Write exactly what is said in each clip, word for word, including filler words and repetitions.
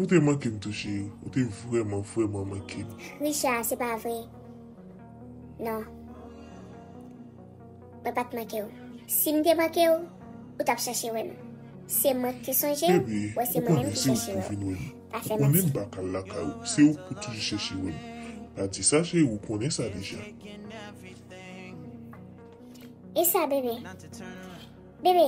Ou te manke m tou, cheri. Ou te vrèman, vrèman manke m. Richard, se pa vre. Non. Mwen pa t manke w. Si m te manke w, ou t ap chèche wè m. Se mwen ki te sonje w, wè se mwen menm ki chèche wè w. Pa fè manti. Bebe, ou konnen se ou k pou vin wè m. Ou konnen m pa ka al lakay ou. Se ou k pou toujou chèche wè m. Pa di sa, cheri, ou konnen sa deja. E sa, bebe? Bebe,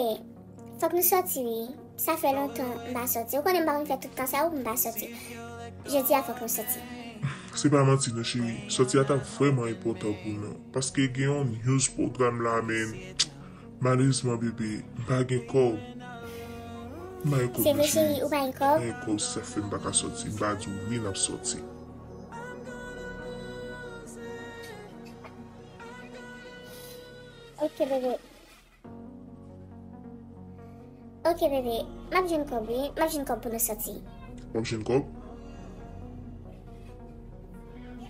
fòk nou sòti, wi. Sa fè lontan m pa sòti. Ou konnen m pa konn fè tout tan sa, ou, pou m pa sòti. Jodi a, fòk nou sòti. Se pa manti, non, cheri. Sòti a t ap vrèman enpòtan pou nou. Paske gen yon news pwogram la, men malerezman, bebe, m pa gen kòb. M pa gen kòb, non, cheri. Se vre, cheri, ou pa gen kòb? M pa gen kòb, se sa k fè m pa ka sòti. M pa di w wi, n ap sòti. Ok, bebe. Ok, bebe. M ap jwenn kòb, wi. M ap jwenn kòb pou nou sòti. W ap jwenn kòb?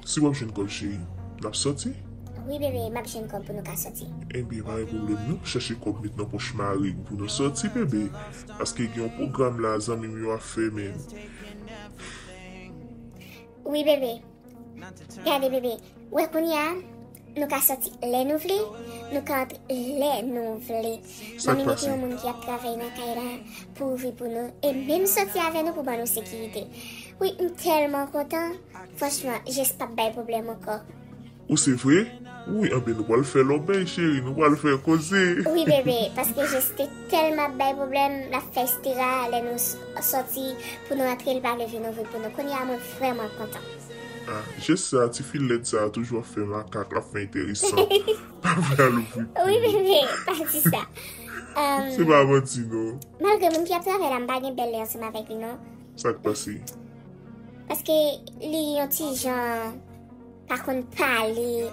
Si w ap jwenn kòb, cheri, n ap sòti? Wi, bebe, m ap jwenn kòb pou nou ka sòti. Ebyen, pa gen pwoblèm, non. Chèche kòb, met nan pòch mari w pou nou sòti, bebe. Paske gen yon pwogram la, zanmi m yo ap fè, men. Wi, bebe. Gade, bebe, wè kounye a, nou ka sòti lè nou vle, nou ka antre lè nou vle. Manmi mete yon moun ki ap travay nan kay la pou ouvri pou nou, e menm sòti avè nou pou ban nou sekirite. Wi, m tèlman kontan. Franchman, Jess p ap bay pwoblèm ankò. Ou se vre? Wi, anben nou pral fè lòbèy, cheri, nou pral fè koze. Wi, bebe, paske Jess te tèlman ap bay pwoblèm, l ap fè estera lè nou s-, sòti pou nou antre, l pa vle vin ouvri pou nou. Kounye a, mwen vrèman kontan. Ah, Jess sa, tifi lèd sa, toujou ap fè makak, l ap fè enteresan. Pa vle al ouvri pou nou. Wi, bebe, pa di sa. Se pa manti, non. Malgre moun ki ap travay la, m pa gen bèl lè ansanm avèk li, non. Sa k pase? Paske li yon ti jan pa konn pale.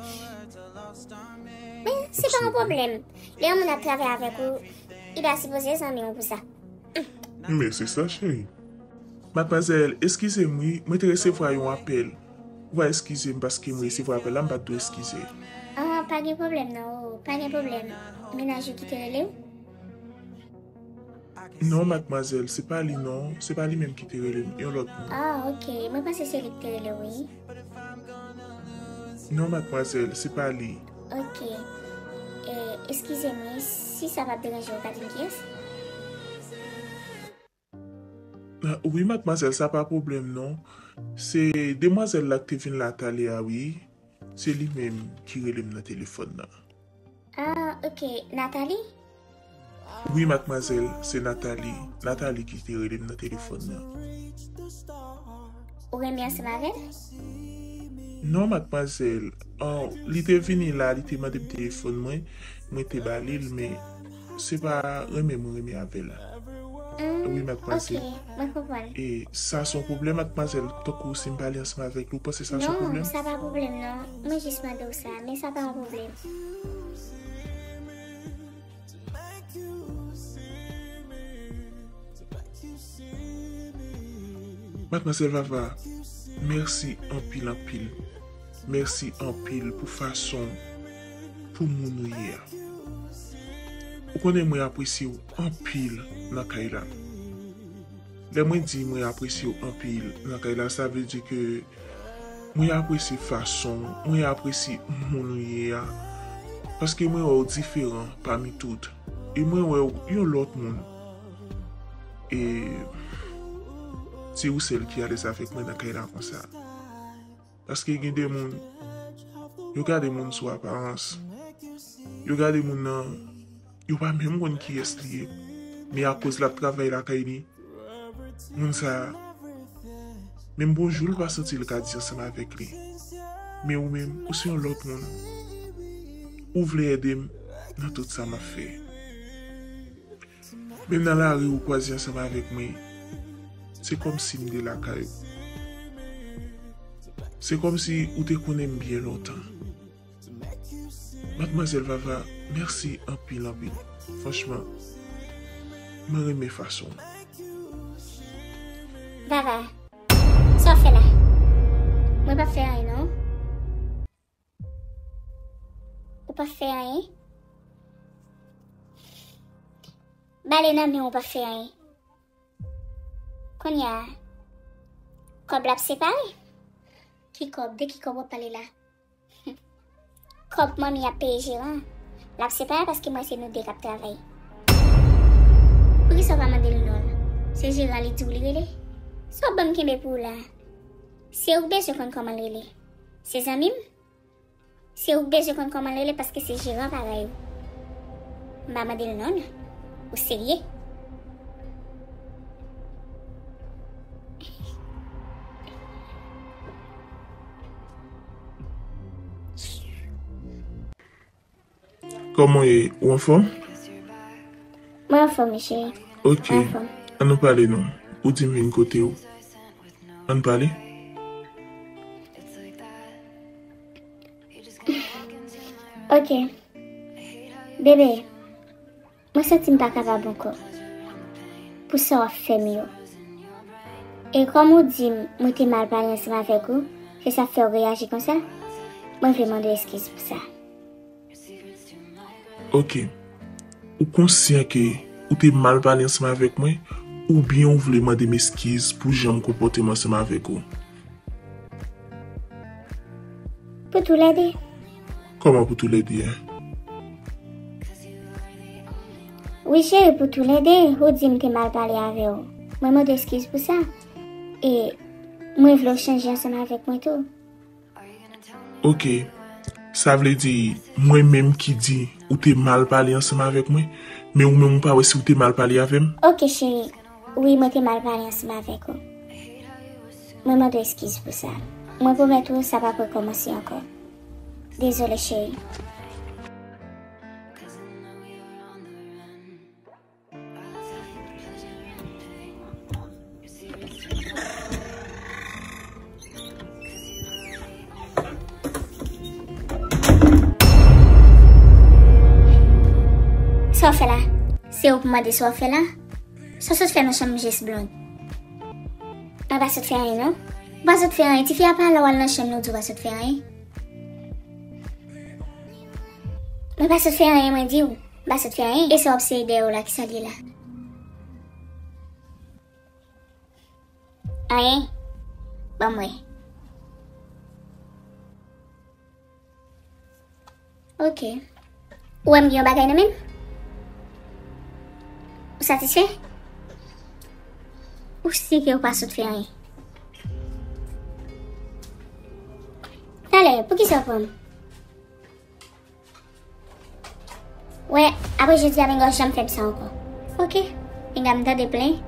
Men, se pa yon pwoblèm. Lè yon moun ap travay avèk ou, li pa sipoze zanmi w pou sa. Men se sa, cheri. Madmwazèl, eskize m wi, mwen te resevwa yon apèl. Ou va eskize m paske mwen resevwa apèl la, m pa t dwe eskize. Ah, pa gen pwoblèm non, oh, pa gen pwoblèm. Mennaj ou ki te rele w? Non, madmwazèl, se pa li non. Se pa li menm ki te rele m. Yon lòt moun. Ah, ok. Mwen panse se li ki te rele w, wi. Non, madmwazèl, se pa li. Ok. E, eskize m, wi. Si sa p ap deranje w, ou ka di m kiyès? Ah, wi, madmwazèl, sa pa pwoblèm, non. Se demwazèl la ki te vin la talè a, wi. Se li menm ki rele m nan telefòn nan. Ah, ok. Nathalie? Wi, madmwazèl, se Nathalie. Nathalie ki te rele m nan telefòn nan. Ou renmen ansanm avè l? Non, madmwazèl. Ah, li te vini la, li te mande m telefòn mwen, mwen te ba li l, men se pa renmen mwen renmen avè l. Hmm, wi, madmwazèl. Ok, mwen konprann. E sa se yon pwoblèm, madmwazèl, tankou si m pale ansanm avèk li, ou panse sa se yon pwoblèm? Non, sa pa pwoblèm, non. Mwen jis mande w sa, men sa pa yon pwoblèm. Madmwazèl Vava, mèsi anpil, anpil. Mèsi anpil pou fason, pou moun ou ye a. Ou konnen mwen apresye w anpil nan kay la. Lè mwen di mwen apresye w anpil nan kay la, sa vle di ke mwen apresye fason w, mwen apresye moun ou ye a. Paske mwen wè w diferan pami tout. E mwen wè w yon lòt moun. E se ou sèl ki alèz avèk mwen nan kay la konsa. Paske gen de moun, yo gade moun sou aparans. Yo gade moun nan, yo pa menm konn kiyès li ye. Men akoz l ap travay lakay li, moun sa a, menm bonjou l pa santi l ka di ansanm avèk li. Men ou menm, ou se yon lòt moun. Ou vle ede m nan tout sa m ap fè. Menm nan lari ou kwaze ansanm avèk mwen, se kòmsi m te lakay ou. Se kòmsi ou te konnen m byen lontan. Madmwazèl Vava, mèsi anpil, anpil. Franchman, mwen renmen fason w. Vava, sa w fè la? Mwen p ap fè anyen, non. Ou p ap fè anyen? Bale nan men w, ou p ap fè anyen. Kounye a, Kòb l ap separe? Ki kòb? De ki kòb w ap pale la? Kòb manmi ap peye jeran. L ap separe paske mwen se nou de k ap travay. Poukisa w pa mande l non l? Se jeran li di w li rele? Sa w ban m kenbe pou w la? Se ou k bezwen konn kòman l rele. Se zanmi m? Se ou k bezwen konn kòman l rele paske se jeran paran yo. M pa mande l non l. Ou serye? Kòman w ye? Ou anfòm? Mwen anfòm, wi, cheri. Ok. Mwen anfòm. Ann nou pale non. Ou di m vin kote w. Ann pale. Ok. Bebe, mwen santi m pa kapab ankò. Pou sa w ap fè m yo. E kòm ou di m mwen te mal pale ansanm avèk ou, se sa k fè w reyaji konsa, mwen vle mande w eskiz pou sa. Ok. Ou konsyan ke ou te mal pale ansanm avèk mwen, oubyen ou vle mande m eskiz pou jan m konpòte m ansanm avèk ou? Pou toulède. Kòman pou toulède a? Wi, cheri, pou toulède, ou di m te mal pale avè w. Mwen mande eskiz pou sa. E mwen vle w chanje ansanm avèk mwen tou. Ok. Sa vle di, mwen menm ki di ou te mal pale ansanm avèk mwen, men ou menm ou pa wè si ou te mal pale avè m? Ok, cheri. Wi, mwen te mal pale ansanm avèk ou. Mwen mande w eskiz pou sa. Mwen pwomèt ou sa p ap rekòmanse ankò. Dezole, cheri. Sa w fè la? Se ou pou mande sa w fè la? Sa w sot fè nan chanm Jess Blonde? Mwen pa sot fè anyen, non. Ou pa sot fè anyen. Tifi a pale w al nan chanm li, ou di w pa sot fè anyen. Mwen pa sot fè anyen, mwen di w. M pa sot fè anyen. E sa w ap seye dèyè w la, kisa l ye la? Anyen. Ban m wè. Ok. Ou wè m gen yon bagay nan men m? Ou satisfè? Ou si ke ou pa sot fè anyen? Talè, poukisa w pran m? Wè, apre jodi a, pinga w janm fè m sa ankò. Ok, pinga m tande plen.